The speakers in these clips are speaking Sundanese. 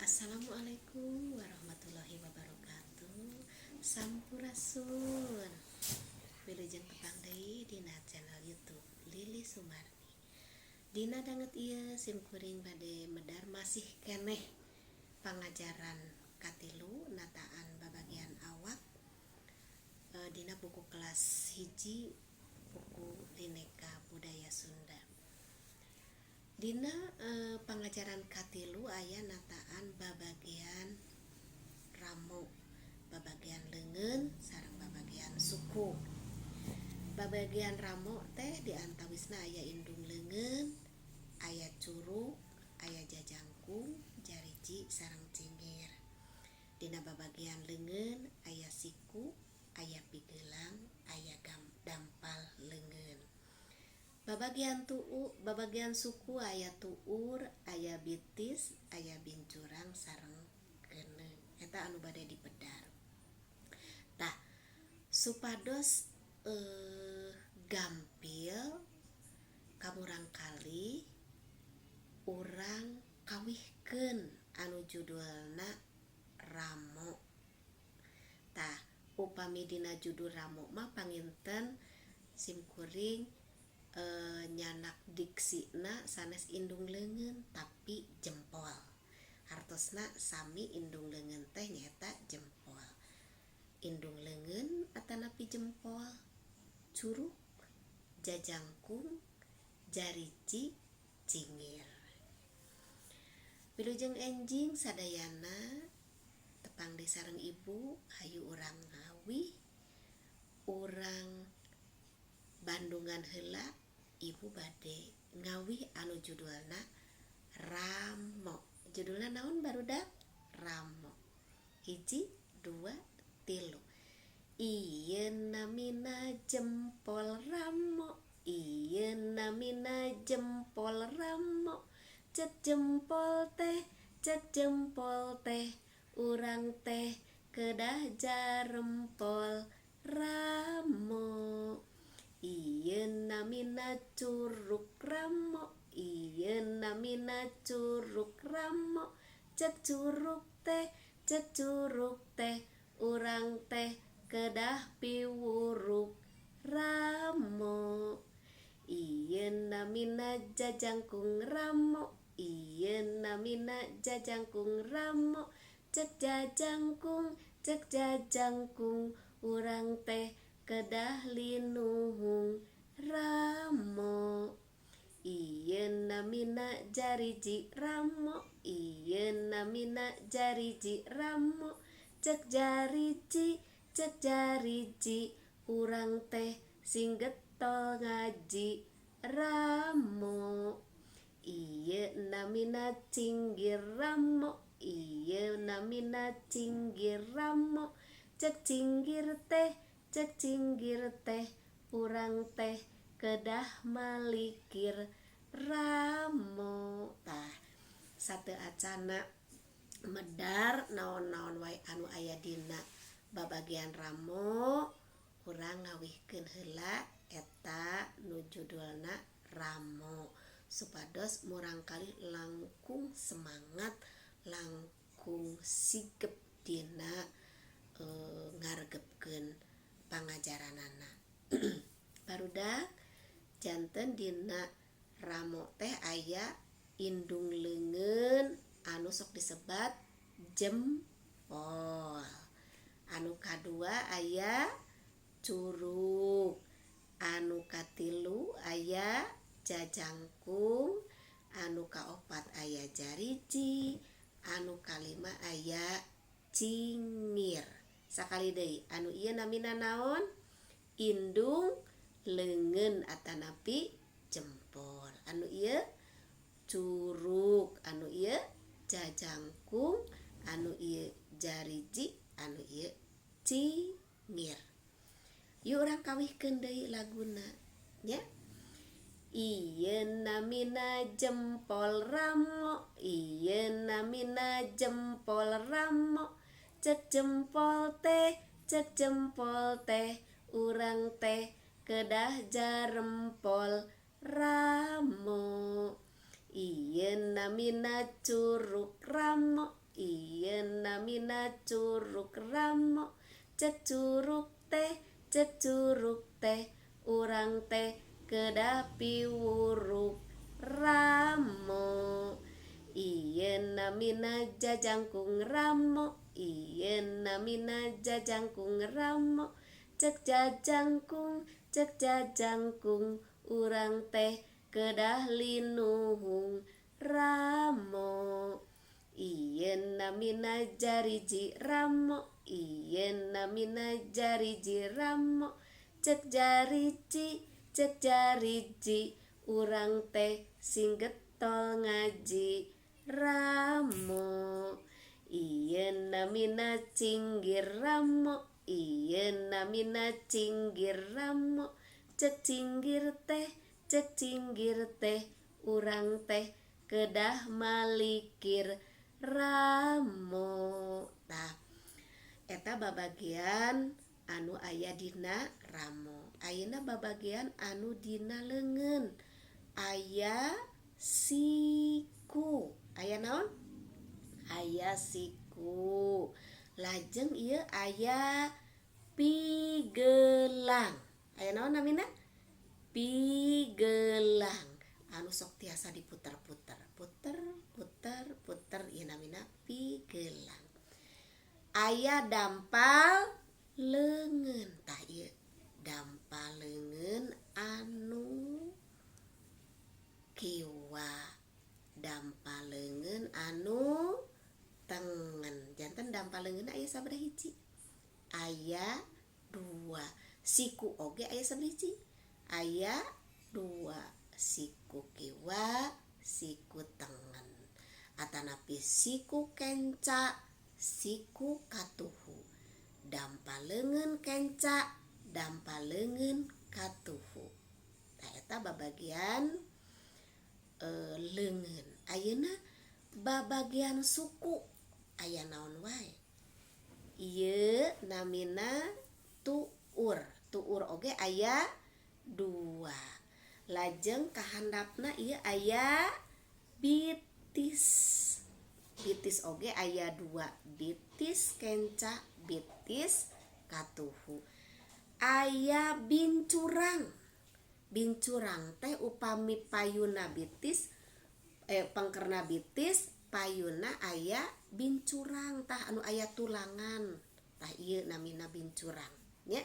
Assalamualaikum warahmatullahi wabarakatuh. Sampurasun. Wilujeng tepang deui dina channel YouTube Lili Sumarni. Dina danget ieu sim kuring bade medar masih keneh pangajaran katilu nataan babagian awak dina buku kelas 1, buku Rineka Budaya Sunda. Dina pangajaran katilu aya nataan babagian ramo, babagian leungeun sareng babagian suku. Babagian ramo teh diantawisna aya indung leungeun, aya curug, aya jajangkung, jariji sareng cingir. Dina babagian leungeun aya siku, aya pigelang, aya dampal leungeun. Babagian tuu, babagian suku aya tuur, aya bitis, aya bincurang sareng keuneung. Eta anu bade dipedar. Tah, supados gampil ka murangkalih, urang kawihkeun anu judulna Ramo. Tah, upami dina judul Ramo mah panginten sim kuring nyandak diksina sanes indung leungeun, tapi jempol. Hartosna sami, indung leungeun teh nyaeta jempol. Indung leungeun atanapi jempol, curug, jajangkung, jariji, cingir. Wilujeng enjing sadayana, tepang deui sareng Ibu. Hayu urang ngawih, urang bandungan heula. Ibu bade ngawih anu judulna Ramo. Judulna naon, barudak? Ramo. Hiji, dua, tilu. Ieu namina jempol Ramo. Ieu namina jempol Ramo. Cek jempol teh, cek jempol teh, urang teh kedah jarempol Ramo. Ieu namina curug Ramo. Ieu namina curug Ramo. Cek curug teh, cek curug teh, urang teh kedah piwuruk Ramo. Ieu namina jajangkung Ramo. Ieu namina jajangkung Ramo. Cek jajangkung, cek jajangkung, urang teh kedah linuhung Ramo. Ieu namina jariji Ramo. Ieu namina jariji Ramo. Cek jariji, cek jariji, urang teh sing getol ngaji Ramo. Ieu namina cinggir Ramo. Ieu namina cinggir Ramo. Cek cinggir teh, cek cinggir teh, urang teh kedah malikir Ramo. Tah, sateuacana medar naon-naon wae anu aya dina babagian ramo, urang ngawihkeun heula eta nu judulna Ramo, supados murangkalih langkung semangat, langkung sigep dina ngaregepkeun pangajaranana. Barudak, janten dina ramo teh aya indung leungeun anu sok disebat jempol, anu kadua aya curug, anu katilu aya jajangkung, anu kaopat aya jariji, anu kalima aya cingir. Sakali deui, anu ieu namina naon? Indung leungeun atanapi jempol. Anu ieu curug, anu ieu jajangkung, anu ieu jariji, anu ieu cingir. Yuk, urang kawihkeun deui laguna nya. Ieu namina jempol Ramo. Ieu namina jempol Ramo. Cek jempol teh, cek jempol teh, urang teh kedah jarempol Ramo. Ieu namina curug Ramo. Ieu namina curug ramo. Cek curug teh, cek curug teh, urang teh kedah piwuruk ramo. Ieu namina jajangkung ramo. Ieu namina jajangkung ramo. Cek jajangkung, cek jajangkung, urang teh kedah linuhung ramo. Ieu namina jariji ramo. Ieu namina jariji ramo. Cek jariji, cek jariji, urang teh sing getol ngaji ramo. Ieu namina cinggir ramo. Ieu namina cinggir ramo. Cek cinggir teh, cek cinggir teh, urang teh kedah malikir ramo. Tah, eta babagian anu aya dina ramo. Ayeuna babagian anu dina leungeun. Aya siku. Aya naon? Aya siku. Lajeng ieu aya pigelang. Aya naon namina? Pigelang. Anu sok tiasa diputer-puter. Puter, puter, puter, ieu namina pigelang. Aya dampal leungeun. Tah, ieu dampal leungeun anu kiwa, dampal leungeun anu tengen. Janten dampal leungeun aya sabaraha hiji? Aya dua. Siku oge aya sabaraha hiji? Aya dua. Siku kiwa, siku tengen, atanapi siku kenca, siku katuhu. Dampal leungeun kenca, dampal leungeun katuhu. Tah, eta babagian leungeun. Ayeuna babagian suku aya naon wae? Ieu namina tuur. Tuur oge aya dua. Lajeng kahandapna ieu aya bitis. Bitis oge aya dua, bitis kenca, bitis katuhu. Aya bincurang. Bincurang teh upami payuna bitis, pengkerna bitis, payuna aya bincurang. Tah, anu aya tulangan, tah, ieu namina bincurang nya.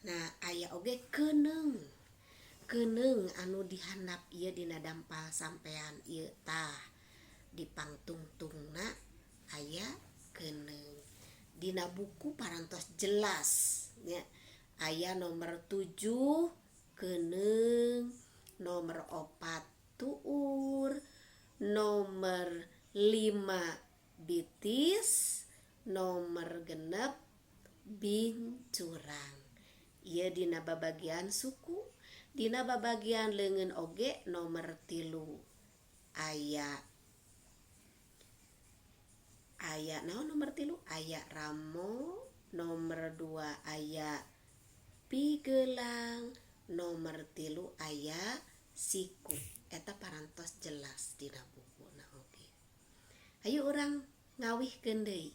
Nah, aya oge keuneung. Keuneung anu dihandap ieu dina dampal sampean ieu. Tah, di pangtungtungna aya keuneung. Dina buku parantos jelas nya, aya nomor 7 keuneung, nomor 4 tuur, nomor 5 bitis, nomor 6 bincurang. Ieu dina babagian suku. Dina babagian leungeun oge nomor 3 aya. Aya naon nomor 3? Aya ramo, nomor 2 aya pigelang, nomor 3 aya siku. Eta parantos jelas dina bukuna oge. Ayo urang ngawihkeun deui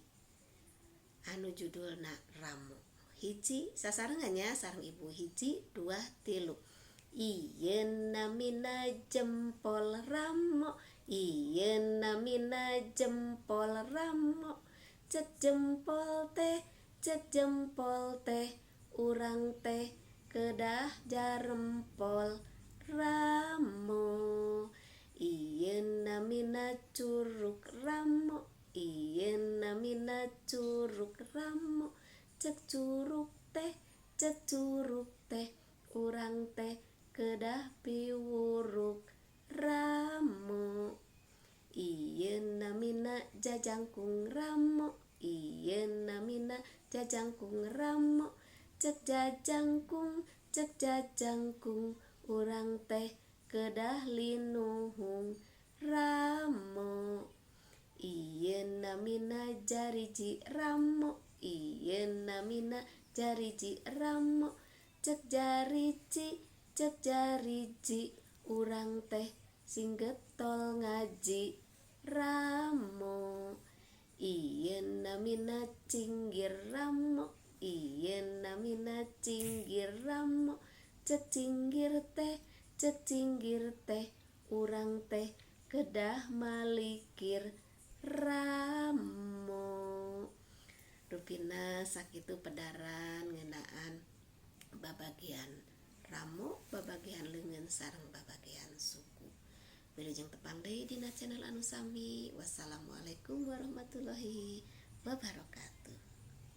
anu judulna ramo. Hiji, sasarengan nya sareng ibu. Hiji, dua, tilu. Ieu namina jempol ramo. Ieu namina jempol ramo. Cek jempol teh, cek jempol teh, urang teh kedah jarempol ramo. Ieu namina curug ramo. Ieu namina curug ramo. Cek curug teh, cek curug teh, urang teh kedah piwuruk ramo. Ieu namina jajangkung ramo. Ieu namina jajangkung ramo. Cek jajangkung, cek jajangkung, urang teh kedah linuhung ramo. Ieu namina jariji ramo. Ieu namina jariji ramo. Cek jariji, cek jariji, urang teh sing getol ngaji ramo. Namina Cinggir Ramo, ieu namina Cinggir Ramo. Cek Cinggir teh, cek Cinggir teh, urang teh kedah malikir ramo. Rupina sakitu pedaran ngeunaan babagian ramo, babagian leungeun sareng babagian suku. Wilujeng tepang deui dina channel anu sami. Wassalamualaikum warahmatullahi wabarakatuh.